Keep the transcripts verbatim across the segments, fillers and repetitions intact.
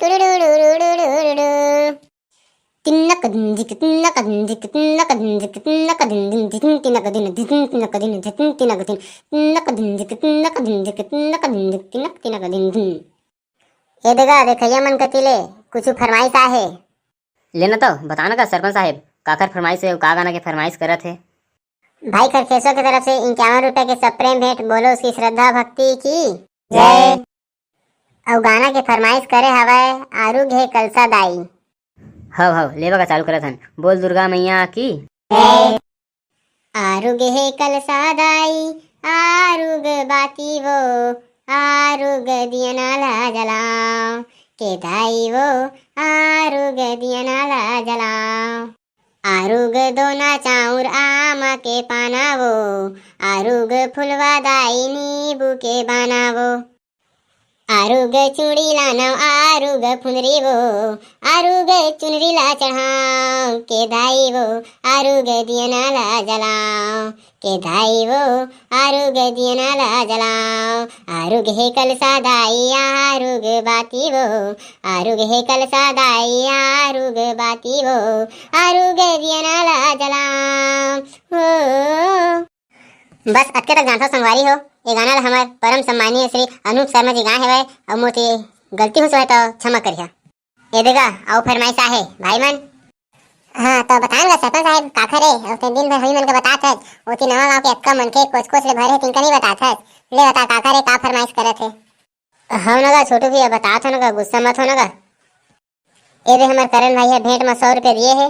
टुडुडुडुडुडुडुडुडु। तिन्नक दिन जिक, तिन्नक दिन जिक, तिन्नक दिन जिक, तिन्नक दिन दिन, जितिन तिनक दिन, जितिन तिनक दिन, जितिन तिनक दिन, तिन्नक दिन जिक, तिन्नक दिन जिक, तिन्नक दिन जिक, तिन्नक तिनक दिन दिन। ए देगा, देखइया मन कति ले कुछु फरमाइश आहे। लेना तो, बताना का सरपंच साहेब, काखर फरमाइश हे, का गाना के फरमाइश करत हे? भाई खरखेसो के तरफ से इक्यावन रुपया के सप्रेम भेंट, बोलो उसकी श्रद्धा भक्ति की जय। अउ गाना के फरमाइश करे हवय आरुग हे कलसा दाई। हव, हव, लेवा का चालू करत हन। बोल दुर्गा मैया की जय। आरुग हे कलसा दाई, आरुग बाती वो, आरुग दियना ला जलाओ, के दाई वो, आरुग दियना ला जलाओ। आरुग दोना चाउर आमा के पाना वो, आरुग फुलवा दाई नींबू के बाना वो। आरुग चूड़ी लानव, आरुग फुनरी वो, आरुग चुनरी ला चढ़ाओ, के दाई वो, आरुग दियना ला जलाओ, के दाई वो, आरुग दियना ला जलाओ। आरुग हे कलसा दाई, आरुग बाती वो, आरुग हे कलसा दाई, आरुग बाती वो, आरुग दियना ला जलाओ। हो। बस अतके तक जानथव संगवारी हो। ये गाना ला हमर परम सम्मानीय श्री अनूप शर्मा जी गाए हवय, अउ मोर से गलती हो होय तो क्षमा करिहा। ए देगा, अउ फरमाइश आहे भाई मन। हाँ, तो बताएन गा सरपंच साहेब, काखर ए? अउ ते दिन भर होई मन के बतात हस, ओती नवा गांव के अतका मनखे कोच कोच ले भरे हे, तिनका नहीं बतात हस। ले बता काखर ए, का फरमाइश करत हे? हव न गा छोटू भैया, बतात हो न गा, गुस्सा मत हो न गा। ए दे हमर करण भाई हे, भेंट म सौ रुपया दिए हे।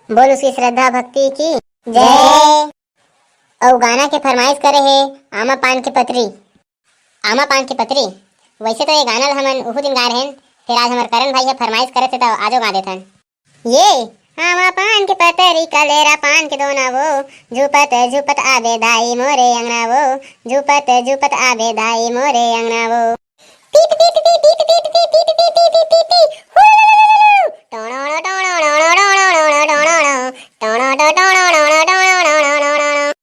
बोल उसकी श्रद्धा भक्ति की जय। अउ गाना के फरमाइश करे हे आमा पान के पतरी। आमा पान के पतरी। वैसे तो ये गाना ल हमन उहू दिन गाए रहेन, फेर आज हमर करण भाई हे फरमाइश करे थे, त आजो गा देथन। ये आमा पान के पतरी, कलेरा पान के दोना वो, झुपत झुपत आबे दाई मोरे अंगना वो, झुपत झुपत आबे दाई मोरे अंगना वो। टीट टीट टीट टीट टीट टीट टीट टीट टीट टीट टीट। हुलुलुलुलुलु। टोणोणो टोणोणो टोणोणो टोणोणो। टोणोटो टोणोणो टोणोणो टोणोणो।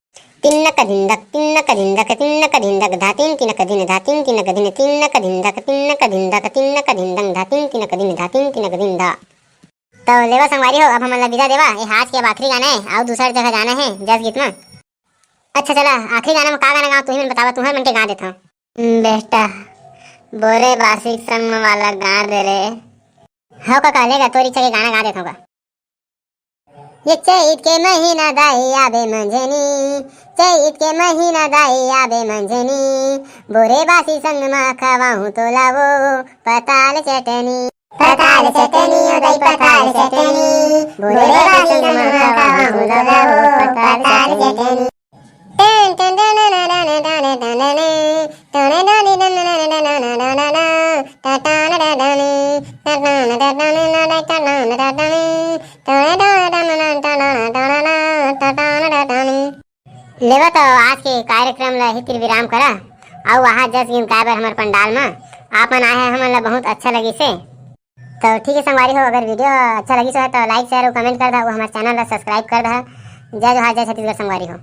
तिन्नक धिंदक, तिन्नक धिंदक, तिन्नक धिंदक, धातिन तिनक दिन, धातिन तिनक दिन, तिन्नक धिंदक, तिन्नक धिंदक, तिन्नक धिंदक, धातिन तिनक दिन, धातिन तिनक दिन धा। तो लेवा संगवारी हो, अब हमन ला विदा देवा। ये आज के अब आखिरी गाना हे, अउ दूसर जगह जाना हे जस गीत में। अच्छा चला, आखिरी गाना में का गाना गाओ, तुही मन बतावा, तुहर मन के गा देथव। बेटा, बोरे बासी संग वाला गा दे रे। हव कका, लेगा तोर इच्छा के गाना गा देथव का। ये चैत के महीना दाई आबे मंझनी, चैत के महीना दाई आबे मंझनी, बोरे बासी संग मा खवाहूँ तोला वो पताल चटनी। पताल चटनी ओ दाई पताल चटनी, बोरे बासी संग मा खवाहूँ तोला वो पताल चटनी। लेवा तो आज के कार्यक्रम ला इही तीर विराम करा। अउ वहाँ जस गीत गाए बर हमर पंडाल मा आप मन आए हैं, हमन ला बहुत अच्छा लगिस हे। तो ठीक है संगवारी हो, अगर वीडियो अच्छा लगिस हो तो like, share और comment कर दा, वो हमारे चैनल ला subscribe कर दा। जय जोहार, जय छत्तीसगढ़ संगवारी हो।